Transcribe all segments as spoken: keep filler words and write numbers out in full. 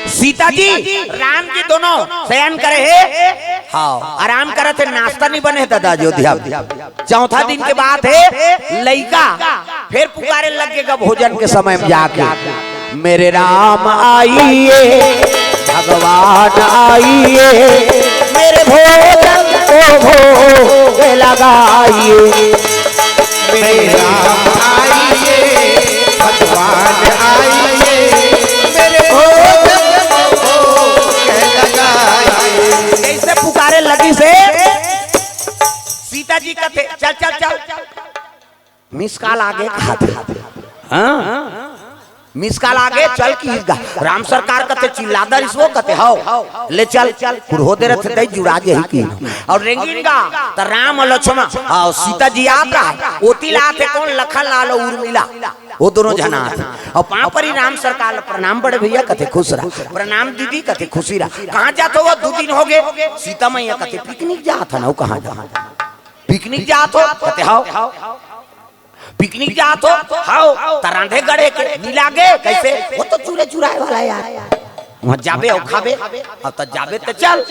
सीता जी, राम जी दोनों शयन करे हे। हाँ, आराम करत हे, नाश्ता नहीं बने हे दादा अयोध्या में। चौथा दिन के बात हे, लइका फिर पुकारे लग गे गा भोजन के समय में जाके, मेरे राम आइए, भगवान आइए, मेरे भोजन को भोग लगाइए। मेरे राम आइए, भगवान आइए, मेरे भोजन को भोग लगाइए। जैसे पुकारे लगिस हे, सीता जी कथे, चल चल चल, मिस कॉल आगे कथे। हाँ, मिस कॉल आगे, चल किहिस गा। राम सरकार कथे, चिल्ला दरिस वो कथे, हव, ले चल। कुरहो दे रथे, दई जुड़ा जही कि। अउ रेंगिन गा, त राम अउ लक्ष्मण अउ सीता जी आत रहा। ओती ला आथे कोन? लखन लाल अउ उर्मिला, वो दोनों झन आथे। अउ पाँव परी राम सरकार ल प्रणाम, बड़े भैया कथे, खुश रह। प्रणाम दीदी कथे, खुशी रह। कहाँ जात हो वो? दू दिन हो गे। सीता मैया कथे, पिकनिक जात हन। अउ कहाँ जात? पिकनिक जात हो? कथे, हव। पिकनिक जात हो? हव। त रांधे गढ़े के नी लागे? कइसे? वो तो चूरे चुराए वाला हे यार। वहाँ जाबे अउ खाबे। अब त जाबे त चल,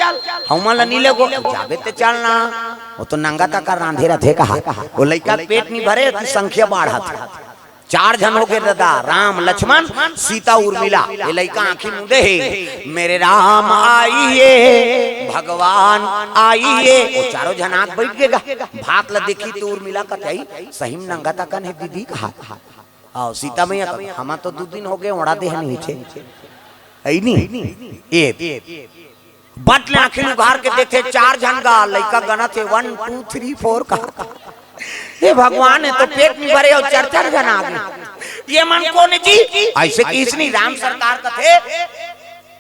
हमन ला नी लेगो। जाबे त चल ना, वो तो नंगा तका रांधे रथे कहा। वो लइका के पेट नी भरे, त संख्या बाढ़त। चार झन हो गे दादा, राम, लक्ष्मण, सीता, उर्मिला। ये लइका आँखी मूंदे हे, मेरे राम आइए, भगवान आइए। वो चारों झन आके बइठ गे गा। भात ल देखही त उर्मिला कथे, सही में नंगा तकन हे दीदी कहा। अउ सीता मैया कथे, हमन तो दू दिन हो गे, ओढ़ा दे हन नीचे। अइ नी? ए, बट ले आँखी उघार के देखथे, चार झन गा, लइका गनत हे, वन, टू, थ्री, फोर कहा। हे भगवान, ये तो पेट नी भरे अउ चार चार झन आ गे। ये मन कोन जी? अइसे किहिस नी, राम सरकार कथे,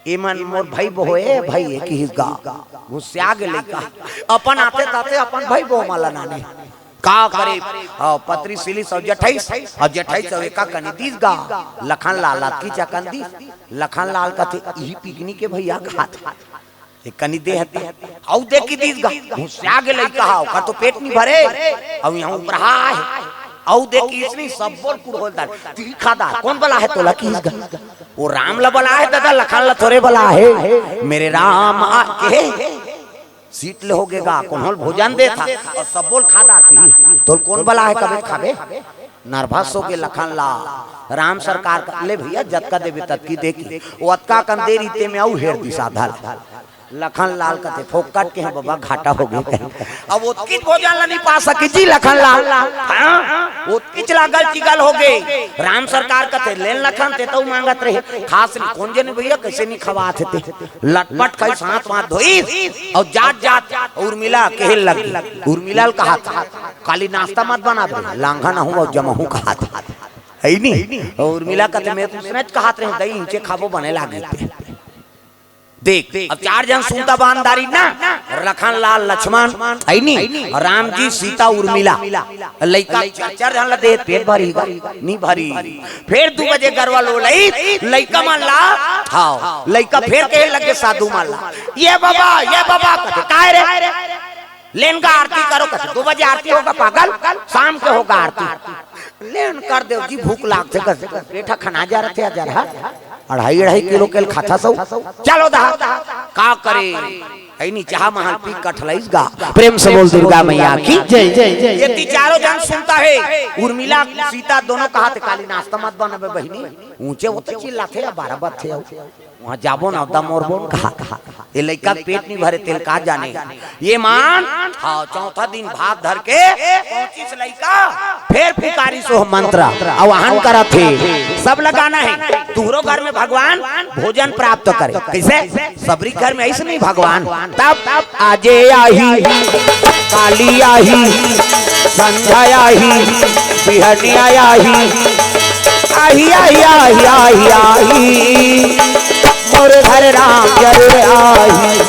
ये मन मोर भई बहो ए, भई ए किहिस गा। गुस्सा गे लइका। अपन आथे ताथे अपन भई बहो मन ला नाने। का करे? अउ पतरी सिलिस अउ जेठइस, अउ जेठइस अउ एका कनी दिस गा। लखन लाल अतकी च अकन दिस। लखन लाल कथे, इही पिकनिक हे भैया, खात हे। एक कनी दे हते, अउ दे के दिस गा। गुस्सा गे लइका हा, ओकर तो पेट नी भरे, अउ यहाँ उपराहा हे। अउ दे के इसने सब बोल कुड़होल दार, तिही खा दार, कोन बलाहे तोला किहिस गा? वो राम ला बलाहे दादा, लखन ला थोरे बलाहे। मेरे राम आ के सीट ले हो गे गा, कोन्हो ल भोजन देथा, अउ सब बोल खा दार तिही। तोल कोन बलाहे कबे खाबे? नर्वस हो गे लखन लाल। राम सरकार कथे, ले भैया, जतका देबे ततकी दे के। वो अतका कन दे रहिते में अउ हेर दिस आधा ल। लखन लाल कथे, फोकट के हे बबा, घाटा हो गे कहे। अब ओतकीच भोजन ला नी पा सके जी लखन लाल। हाँ, ओतकीच लागल चिगल हो गे। राम सरकार कथे, ले न लखन, ते तउ मांगत रहे। खास नी, कोन जनी भैया, कइसे नी खवाथे ते। लटपट खाइस, हाथ वाथ धोइस, अउ जात जात उर्मिला कहे लगी। उर्मिला ल कहाथे, काली नाश्ता मत बनाबे, लांघन आहूँ अउ जमहूँ कहाथे। अइ नी? अउ उर्मिला कथे, में तो उसनेच कहात रहेंव दई, इंचे खाबो बने लागे ते। देख, अब चार झन सुनता बांधारी ना, लखन लाल लक्ष्मण, अइ नी? अउ राम जी, सीता, उर्मिला। लइका चार चार झन ला दे, पेट भरही गा? नी भरही। फेर दू बजे गरवा लोलइस, लइका मन ला, हाँ, लइका फेर कहे लगे साधु मन ला, ये बबा, ये बबा, कथे, काय रे? ले न गा आरती करो, कथे, दू बजे आरती होगा पागल, शाम के होगा आरती। ले न कर देव जी, भूख लागथे, कथे, पेट ह खना जा रथे, अजरहा, अढ़ाई अढ़ाई किलो के ल खाथस। चलो दहा, का करे? अइ नी, चाहा महल पी कठलइस गा। प्रेम से बोल दुर्गा मैया की जय, जय, जय। ये ती चारों झन सुनता हे, उर्मिला, सीता दोनों कहाथे, काली नाश्ता मत बनाबे बहिनी, ऊंचे वो तो चिल्लाथे या बारह बजथे। वहाँ जाबो ना, दम ओरबो न कहा, कहा। ये लइका के पेट नी भरे, तेला का जाने। ये मन, हाँ, चौथा दिन भात धर के पहुंचिस लइका, फेर पुकारिस ओ मंत्र, आवाहन करत हे। सब ला गाना हे, तुहरो घर में भगवान भोजन प्राप्त करे। कइसे? सबरी घर में अइसने भगवान। तब आजे आही, काली आही, संझा आही, बिहनिया आही, आही, आही, आही, आही, आही, मोर घर राम जरूर आही।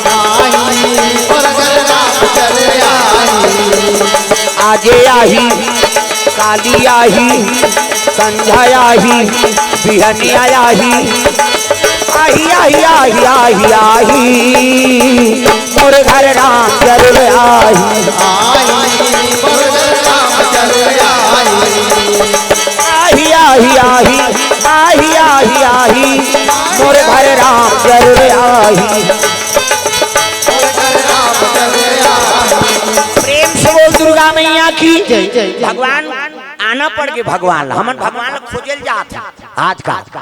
आजे आही, काली आही, संझा आही, बिहनिया आही, आही, आही, आही, आही, आही, मोर घर राम जरूर आही। आही, आही, आही, आही, आही, आही, आही, मोर घर राम जरूर आही। प्रेम से बोल दुर्गा मैया की। जय, जय, जय। भगवान आना पड़ गे, भगवान ला। हमन भगवान ला खोजे ल जात हन आजकल।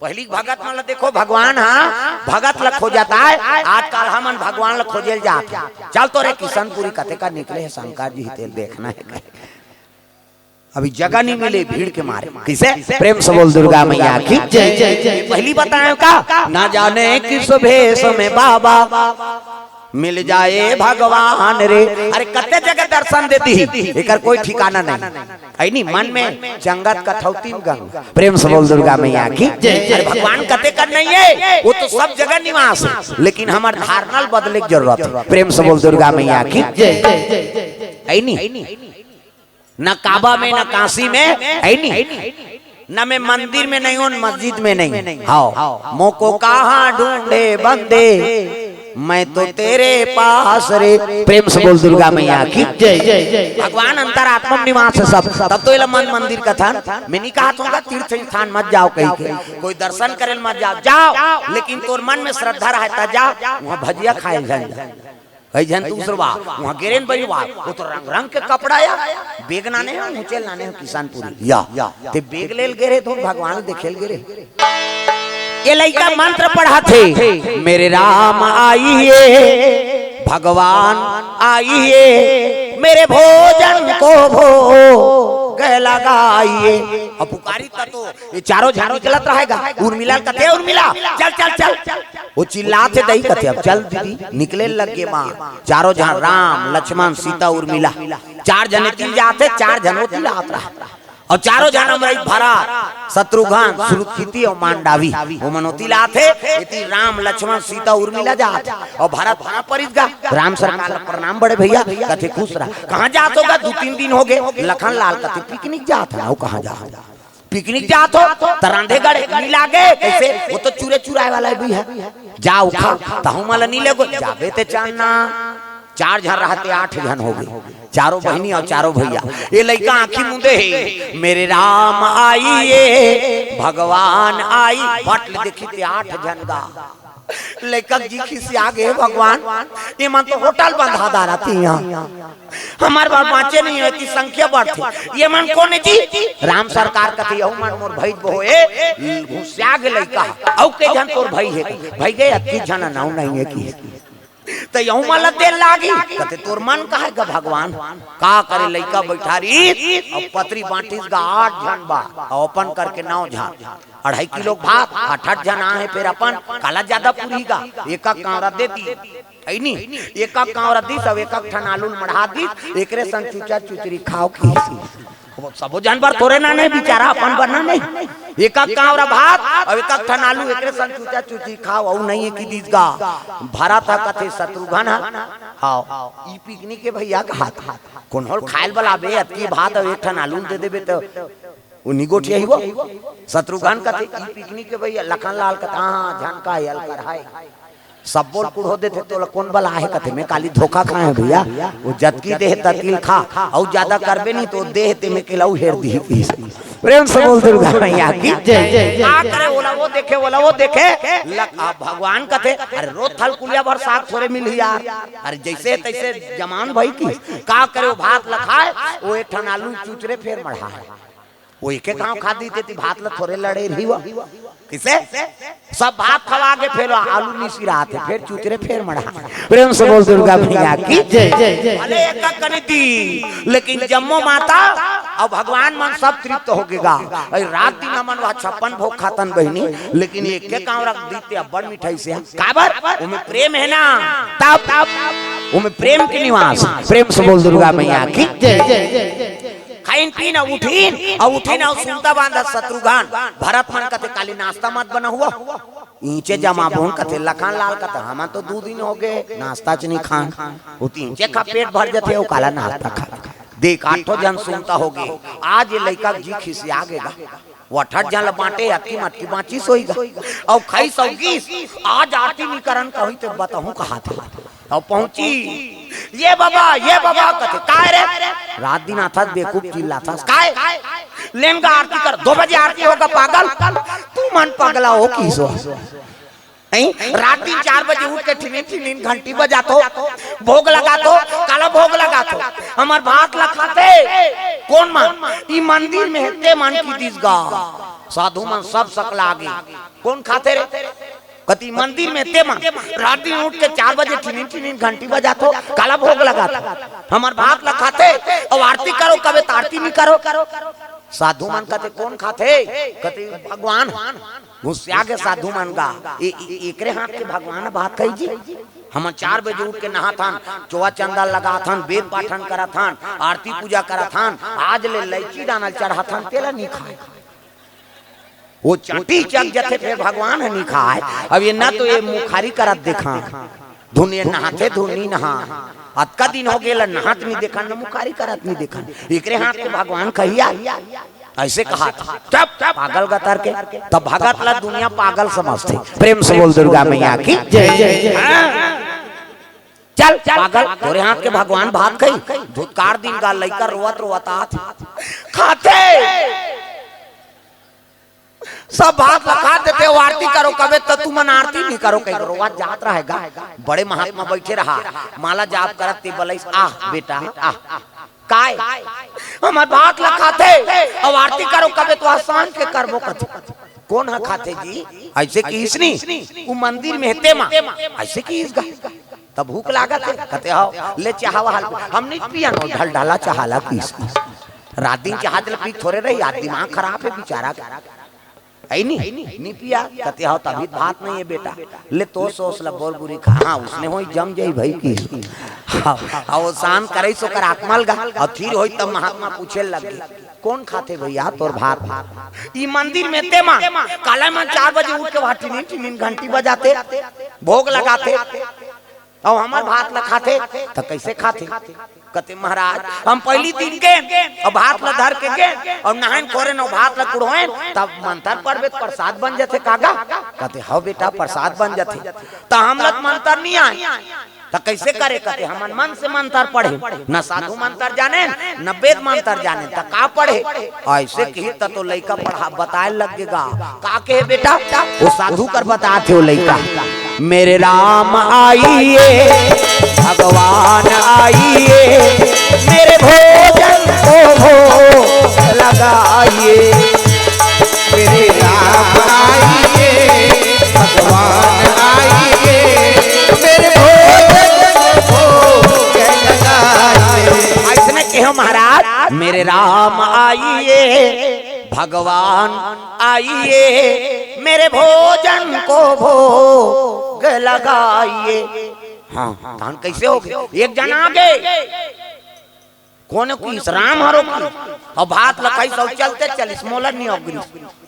पहिली भगत मन ला देखो, भगवान, हाँ, भगत ला खोजत आय, आजकल हमन भगवान ला खोजे ल जात हन। चल तो रे किशनपुरी, कते का निकले हे शंकर जी, तेल देखना हे। अभी जगह नहीं मिले भीड़ के मारे। किसे? प्रेम से बोल दुर्गा मैया की जय, जय, जय। पहली बताए का? ना जाने किस भेष में बाबा मिल जाए भगवान रे। अरे कते जगह दर्शन दे दी, एकर कोई ठिकाना नहीं। है नी, मन में जंगत कथौती में गंग। प्रेम से बोल दुर्गा मैया की जय, जय। अरे भगवान कते कर नहीं है, वो तो सब जगह निवास है, लेकिन हमार धारणा ल बदले की जरूरत है। प्रेम से बोल दुर्गा मैया की जय, जय, जय, जय। है नी? न काबा में, न काशी में, है नी? न मैं मंदिर में नहीं हूँ, मस्जिद में नहीं। हाँ, मोको कहाँ ढूंढे बंदे, मैं तो तेरे पास रे। प्रेम से बोल दुर्गा मैया की जय, जय, जय। भगवान अंतरात्मा में निवास है सब। तब तो एला मन मंदिर कथन। मैं नहीं कहा था तीर्थ स्थान मत जाओ कहीं के, कोई दर्शन करे मत जाओ, जाओ, लेकिन तोर मन में श्रद्धा रहे त जा, वहाँ भजिया खाए झन जा। कई झन दूसर बा, वहाँ गेरेन बरी बा, वो तो रंग रंग के कपड़ा या, बेग नाने हो, मुचेल नाने हो, किशनपुरी। या, ते बेग लेल गेरे तो भगवान देखेल गेरे। ये लइका मंत्र पढ़ा थे, मेरे राम आइए, भगवान आइए, मेरे भोजन को भोग लगाइए। अब पुकारी त तो ये चारों झन निकलत रहेगा। उर्मिला कथे, उर्मिला, चल, चल, चल। वो चिल्लात हे दई कथे, अब चल दीदी, निकले लग गे माँ। चारों झन राम, लक्ष्मण, सीता, उर्मिला, चार झन एती जात हे, चार झन ओती आत रहा। और चारों झन हमर भरत, शत्रुघ्न, श्रुतकीर्ति और मांडवी, वो मन ओती आत हे, एती राम, लक्ष्मण, सीता, उर्मिला जात हे। और भरत वहाँ परिस गा, राम सरकार ला प्रणाम बड़े भैया, कथे खुश रहा। कहाँ जात होगा? दू तीन दिन हो गे। लखन लाल कथे पिकनिक जात हे। वो कहाँ जात हे? पिकनिक जात हो त रांधे गढ़े नी लागे, कैसे? वो तो चूरे चुराए वाला भी है। जाओ खा, तहु मला नी लेगो, जाबे ते चांदना। चार झन रहते, आठ झन हो गे, चारों बहिनी और चारों भैया। ये लइका आँखी मुंदे हे, मेरे राम आइए, भगवान आई, बट ले देखी ते आठ झन गा। लेखक जी खिसिया गे, भगवान, ये मन तो होटल बंधा डारत हे यहाँ। हमार बार बाँचे नहीं होती, संख्या बढ़थे। ये मन कोन हे जी? राम सरकार कथे, यहू मन मोर भाई बहो हे, घुसिया गे लइका। अउ के झन तोर भाई हे? भाई गे अतकी झन नाव नहीं हे कि। त यहू मन ला देर लागी। कथे, तोर मन कहे गा भगवान? का करे, लइका बैठा रही, अब पतरी बाँटिस गा, आठ झन बा, अउ अपन करके नौ झन। अढ़ाई किलो भात, आठ आठ झन आहे, फेर अपन काला ज्यादा पुरही गा, एक एक कांवरा दे दी, है नी? एक एक कांवरा दीस, अब एक एक ठन आलू ल मढ़ा दीस, एकरे संग चुचा चुचरी खाओ की। सबो झन बर थोरे ना नहीं, बिचारा अपन बर ना नहीं। एक एक कांवरा भात, अब एक एक ठन आलू, एकरे संग चुचा चुचरी खाओ, अउ नहीं हे कि दीस गा। भरत ह कथे शत्रुघ्न ह, हाँ, ई पिकनिक के भैया कहा था, कोन होल खायल बलाबे, अतकी भात अब एक ठन आलू ल दे देबे त उन्हीं गोठिया ही वो। शत्रुघ्न कथे, "ई पिकनिक के भैया।" लखन लाल कथे, "हाँ, झन का यल कर है। सब बोल कुढ़ो देथे, तोला कोन बला आहे?" कथे, "मैं काली धोखा खाए हूँ भैया, वो जतकी देह ततकी खा, अउ ज्यादा करबे नहीं तो देह ते में केलाऊ हेर दी।" प्रेम से बोल दुर्गा मैया की जय, जय, जय। का करे, ओला वो देखे, ओला वो देखे। लख-, आ, भगवान कथे, "अरे रोज थलकुलिया भर साग थोरे मिलही यार, अरे जैसे तैसे जमान भई की।" का करे, वो भात ल खाए, वो एक ठन आलू चुचरे फेर मढ़ाए। वो एके गांव खा दी तेती भात ल थोरे लड़े रही वो। किसे? सब भात खवा के फेर आलू मिसी रहा थे, फेर चुचरे फेर मढ़ा। प्रेम से बोल दुर्गा मैया की जय, जय, जय। भले एक कनी दी, लेकिन जम्मो माता अउ भगवान मन सब तृप्त हो गेगा। अरे रात दिन हमन वह छप्पन भोग खातन बहिनी, लेकिन एके गांव रख दीते अब्बड़ मिठाई से। काबर? ओमे प्रेम हे ना, तब, तब ओमे प्रेम के निवास। प्रेम से बोल दुर्गा मैया की जय, जय, जय, जय। खाइन पीन अउ उठिन, अउ उठिन अउ सुनता बांधा शत्रुघ्न, भरत मन कथे, "काली नाश्ता मत बना हुआ।" ईंचे जमा बोन कथे, लखन लाल कथे, "हमन तो दू दिन हो गे, नाश्ता च नहीं खान।" वो तीन चे खा पेट भर जथे, वो काला नाश्ता खा। देख, आठो झन सुनता हो गे, आज ये लइका जी खिसिया गे गा। वो अठठ झन ल बांटे, अतकी मटकी बांचिस होई गा। अउ खाइस अउ गीस, आज आरती नी करन कही तो बताहूं कहा थे। अउ पहुंची, "ये बाबा, ये बाबा," कथे, "काय रे? रात दिन आथस बेकूफ चिल्लाथस, काय?" लेन गा आरती कर, दो बजे आरती होगा पागल, तुमन पगला हो किसो। नहीं, रात दिन चार बजे उठ के ठिनिन ठिनिन घंटी बजाथो, भोग लगाथो, काला भोग लगाथो, हमर भात ला खाथे। कोन मन? ई मंदिर में हे ते मन किहिस गा। साधु मन सब सकला गे। कोन खाथे रे? कथे मंदिर में हे ते मन। रात दिन उठ के चार बजे ठिनिन ठिनिन घंटी बजाथो, काला भोग लगाथो, हमर भात ला खाथे। अउ आरती करो कबे त आरती नइ करो। साधु मन कथे कोन खाथे? कथे भगवान। गुस्सा गे साधु मन गा, ए, ए, एकरे हाथ के भगवान भात खाही जी। हमन चार बजे उठ के नहाथन, चोवा चंदा लगाथन, वेद पाठन करथन, आरती पूजा करथन, आज ले लइची दाना चढ़ाथन, तेला नइ खाय। ओ चटी चक जथे, फेर भगवान ह नइ खाय। अब ए ना तो ए मुखारी करत देखा, धुन ए नहाथे, धुन नइ नहा। अतका दिन हो गेल, नहात नइ देखन, न मुखारी करत नइ देखन। एकरे हाथ के भगवान खाही। अइसे कहा, चुप, पागल गतर के। तब भगत ला दुनिया पागल समझथे। प्रेम से बोल दुर्गा मैया की जय। हाँ। चल पागल, तोरे हाथ के भगवान भात खाही। धुतकार दिन गा लइका रोवत रोवत आत, खाथे। सब भात ला खा देथे, अउ आरती करो कबे त तुमन आरती नइ करो, कहिके रोवत जात रहय गा। बड़े महात्मा बइठे रहा, माला जाप करत ते बलइस, आह बेटा आह। काय? हमर भात ला खाथे, अउ आरती करो कबे त ओ सांझ के करबो कथे। कोन ह खाथे जी? अइसे किहिस नी, ओ मंदिर में हे ते मन। अइसे किहिस गा। त भूख लागत हे, कथे हव, ले चाहा वहा। हम नइ पियन ओ ढलढला चाहा ला किहिस। रात दिन चाहा जल पी थोरे रही, आज दिमाग खराब हे बिचारा के। हे नी? नइ पिया, कथे हव, तभी त भात नइ हे बेटा। ले तोस ओस ला बोर बुरी खा। हाँ, उसने होही जम जाही भई किहिस। हाँ, अउ ओ सांझ करइस ओकर आत्मा ल गा, अउ थिर होइस तब महात्मा पूछे लग गे, कोन खाथे भइया तोर भात? ई मंदिर में हे ते मन, काला मन चार बजे उठ के वहा टिनिन टिनिन घंटी बजाथे, भोग लगाथे, अउ हमर भात ला खाथे, त कइसे खाथे? कथे महाराज, हम पहिली दिन गेन, अउ भात ला धर के गेन, अउ नहायन खोरेन, अउ भात ला कुढ़ोयन, तब मंतर पढ़बे त प्रसाद बन जथे का गा। कथे हव बेटा, प्रसाद बन जथे। त हमला त मंतर नइ आय, त कइसे करे? कथे हमन मन से मंतर पढ़ेन, न साधु मंतर जानेन, न वेद मंतर जानेन, त का पढ़े? अइसे किहिस त ओ लइका पढ़ा बताय लग गे गा। का कहे बेटा? ओ साधु कर बतात हे ओ लइका। मेरे राम आइए, भगवान आइए, मेरे भोजन को भोग लगाइए। मेरे राम आइए, भगवान आइए, मेरे भोजन को भोग लगाइए। अइसने कहे महाराज, मेरे राम आइए, भगवान आइए, मेरे भोजन को भोग लगाइए। हाँ, तहन कइसे होगे? एक झन आगे, कोन किहिस? राम हरो किहिस। अउ भात ला खाइस अउ चलते चलिस, मोला नइ अगरिस।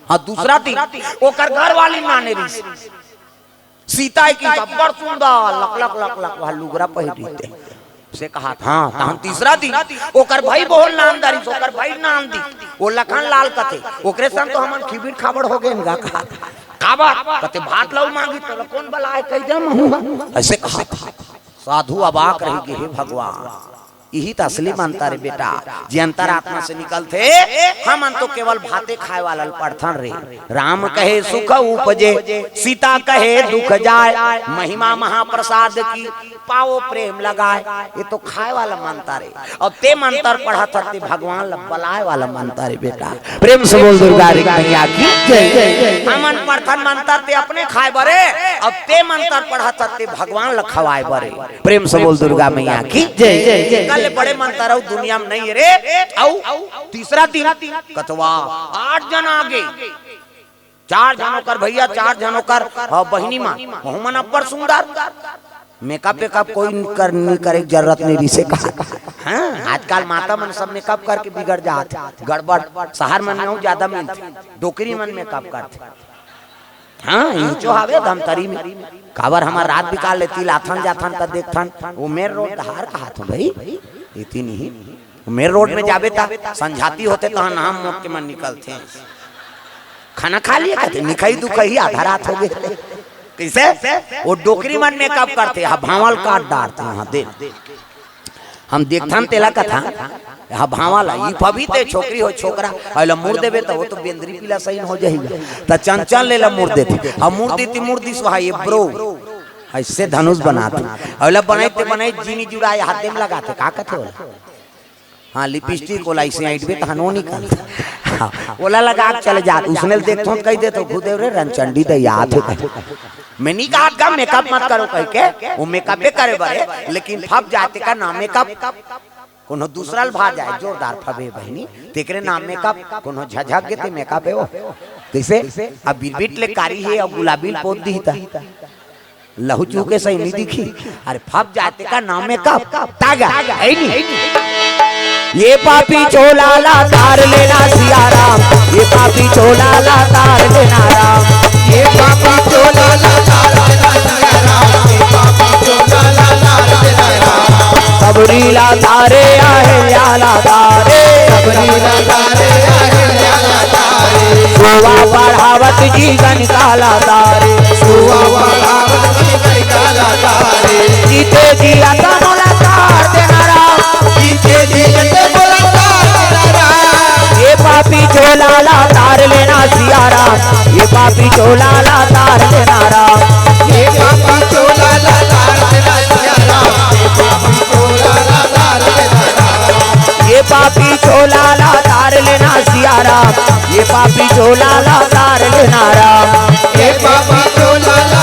हाँ, दूसरा दिन ओकर घरवाली नाने रिहिस। सीता हे किहिस, अब्बड़ सुंदर, लक लक लक लक, वह लुगरा पहिरे रहिथे। से कहा, हाँ, तहन तीसरा दिन ओकर भई बहू ल नान डारिस, ओकर भई ल नान दिस, ओ लखन लाल कथे, ओकरे संग तो हमन खिबिर खाबड़ हो गेन गा कहा। काबर? कथे भात ला मांगी, तोला कोन बलाय, कहि दे महूं। अइसे कहा। साधु अबाक रहि गे, हे भगवान, इही त असली मंतर ए बेटा, जे अंतरात्मा से निकलथे। हमन तो केवल भाते खाय वाला ल पढ़थन रे। राम कहे सुख उपजे, सीता कहे दुख जाय, महिमा महाप्रसाद की, पावो प्रेम लगाय। ए तो खाय वाला मंतर ए। अउ ते मंतर पढ़त हस ते भगवान ल बलाय वाला मंतर ए बेटा। प्रेम से बोल दुर्गा रे मैया की जय। हमन पढ़थन मंतर ते अपने खाय बर ए, अउ ते मंतर पढ़त हस ते भगवान ल खवाय बर ए। प्रेम से बोल दुर्गा मैया की जय। एकर ले बड़े मंतर अउ दुनिया में नइ हे रे। अउ तीसरा दिन कथवा आठ झन आगे, चार झन ओकर भइया, चार झन ओकर, हाँ, बहिनी मन, वहू मन अब्बड़ सुंदर। मेकअप वेकअप कोई कर, नइ करे के जरूरत नइ रिहिसे कहा। हाँ, आजकल माता मन सब मेकअप करके बिगड़ जात, गड़बड़। शहर मन में अउ जादा मिलथे, डोकरी मन मेकअप करथे। हाँ, इंचो हावे धमतरी में। काबर हमर रात बिकाल ले तिल आथन जाथन त देखथन, ओ मेन रोड डहार कहाथों भई, एती नहीं। मेन रोड में जाबे त संझाती होथे तहाँ नाम मोट के मन निकलथे। खाना खा लिहे कथे, निकही दुकही आधा रात होगे। कइसे? ओ डोकरी मन मेकअप करथे, हा भांवल काट डारथे, हाँ दे। हम देखथन तेला कथा, हा भावा ला, ई पवित्र छोकरी हो छोकरा, अइला मुड़ देबे त वो तो बेंदरी पिला सही हो जाही। त चंचल ले ला मुड़ देथे, हम मुड़ देती मुड़ दिस वहा ये ब्रो, अइसे धनुष बनाथे, अइला बनाइते बनाइते जीनी जुड़ाए हाथे में लगाथे, का कथे ओला? हाँ, लिपस्टिक ओला अइसे ऐंठबे त हनो निकल। हाँ, ओला लगा के चले जात, उसने देखथों त कहि देथों, "गुरुदेव रे, रंचंडी दे याद हे।" मैं नहीं कहा का मेकअप मत करो कह के, वो मेकअपे करे बरे, लेकिन फब जाते का ना मेकअप, कोनो दूसरा ल भा जाए, जोरदार फबे बहिनी, तेकरे नाम मेकअप, कोनो झझक गे ते मेकअप हे वो। कइसे? अब बिरबिट ले कारी हे अउ गुलाबी ल पोत दिही त लहू चूके सही नहीं दिखी। अरे फब जाते का नाम मेकअप, तागा, है नहीं? ये पापी चोला ला तार लेना सिया राम, ये पापी चोला ला तार लेना राम। ये पापी चोला ला तार लेना सिया राम, ये पापी चोला ला तार लेना राम। सबरी ला तारे, अहिल्या ला तारे, सबरी ला तारे, अहिल्या ला तारे। सोवा पढ़ावत जीवन काला तारे, सोवा पढ़ावत जीवन काला तारे। जीते जी अतन मोला तार देना राम, जीते जी अतन मोला तार देना राम। ये पापी चोला ला तार लेना सिया राम, ये पापी चोला ला तार लेना राम। ये पापी चोला ला तार लेना सिया राम, ये पापी चोला ला तार लेना राम। ये पापी चोला ला तार लेना सिया राम, ये पापी चोला ला तार लेना राम। ये पापी चोला ला